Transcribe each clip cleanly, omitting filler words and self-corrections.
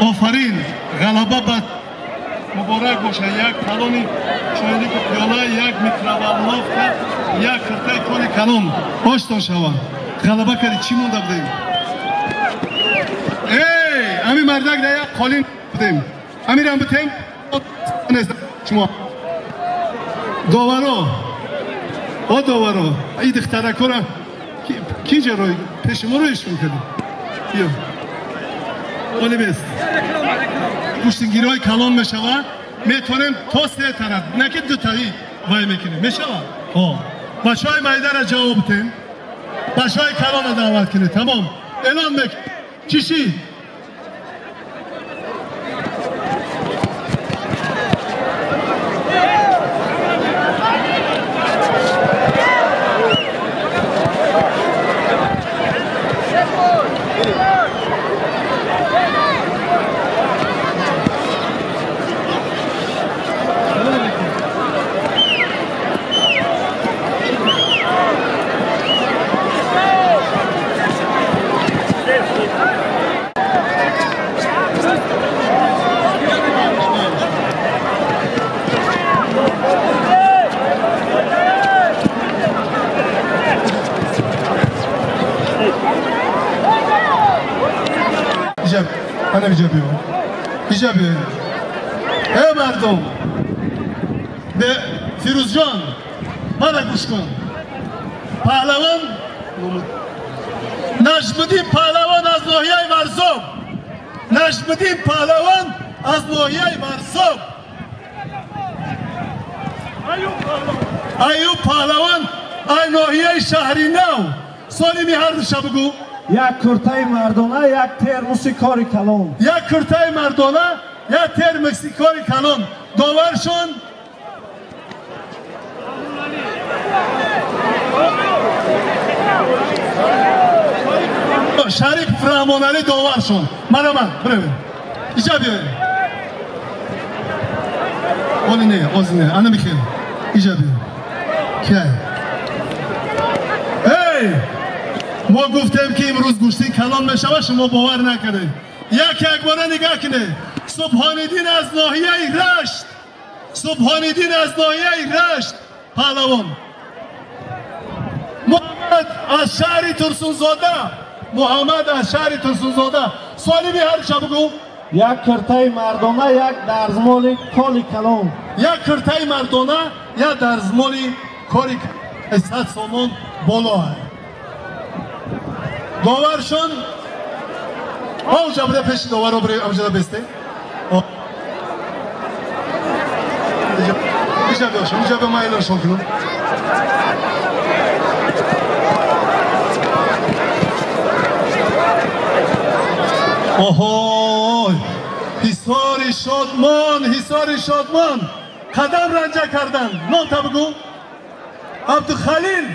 Офарин, ғалаба ба муборак бошад. Як калони чойнику пиёла, як микроволновка, як киртаи кори калон. Оштон шаванд. Ғалаба кардӣ, чӣ монда будем? Эй, ами мардак да як қолин будем. Амирам бутем? Шумо. Доваро. О доваро, ин духтаракора ки ҷаро пеши мо роишон кардӣ? Биё. Оле бест. Гӯштингириҳои калон мешавад, метавонем то се тараф, на ки дутаи вай мекунем. Мешавад? Бачаҳои майдара ҷавоб битем. Бачаҳои калонро даъват кунед. Тамом. Эълон мекунем. Чӣ шид? Ана биҷа биё. Биҷа биё. Эй мардум, бе Фирӯзҷон, мана гӯш кун. Паҳлавон Наҷмуддин Паҳлавон аз ноҳияи Варзоб. Наҷмуддин Паҳлавон аз ноҳияи Варзоб. Аюб Паҳлавон аз ноҳияи Шаҳри Нав. Солими ҳар душа бигӯ. Як куртаи мардона, як термоси кори калон. Як куртаи мардона, як термоси кори калон. Доваршон Шариф Раҳмоналӣ доваршон. Мана ман, биравем. Иҷа биёем. Оли не, ози не, ана михел. Иҷа биё. Киай? Эй! Мо гуфтем ки имрӯз гӯштин калон мешавад, шумо бовар накардед. Як якбора нигаҳ кунед. Субҳониддин аз ноҳияи Рашт. Субҳониддин аз ноҳияи Рашт паҳлавон. Муҳаммад аз шаҳри Турсунзода. Муҳаммад аз шаҳри Турсунзода. Солими ҳарча бигӯ. Як куртаи мардона, як дарзмоли кори калон. Як куртаи мардона, як дарзмоли кори 100 сомон боло. Доваршон онҷа буда пеши доваро бирем, онҷа бесте. Иҷа биёшон, иҷа биё, ман эълоншон кунам. Оҳой! Ҳисори Шодмон, Ҳисори Шодмон қадам ранҷа кардан. Ном та бигӯ. Абдухалил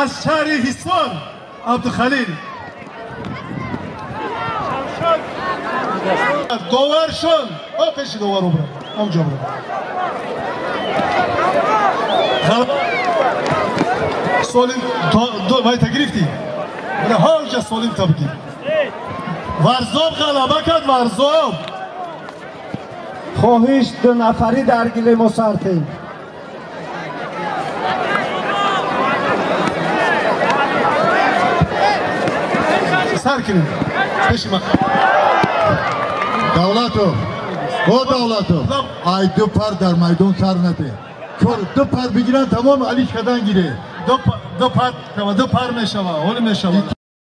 аз шаҳри Ҳисор. Абдухалил. Доваршон. О пеши доваро бирам. Онҷо бирам. Солим вайта гирифтӣ? Ҳоҷа солим та бигир. Варзоб ғалаба кард, Варзоб. Хоҳиш ду нафарӣ дар гилемо сартем. Сар кунем. Пеши ма. Давлатов, о Давлатов, ай ду пар дар майдон сар наде. Чор ду пар бигиранд, тамом алиш кадан гире. Ду пар, ду пар мешава, ҳоли мешава.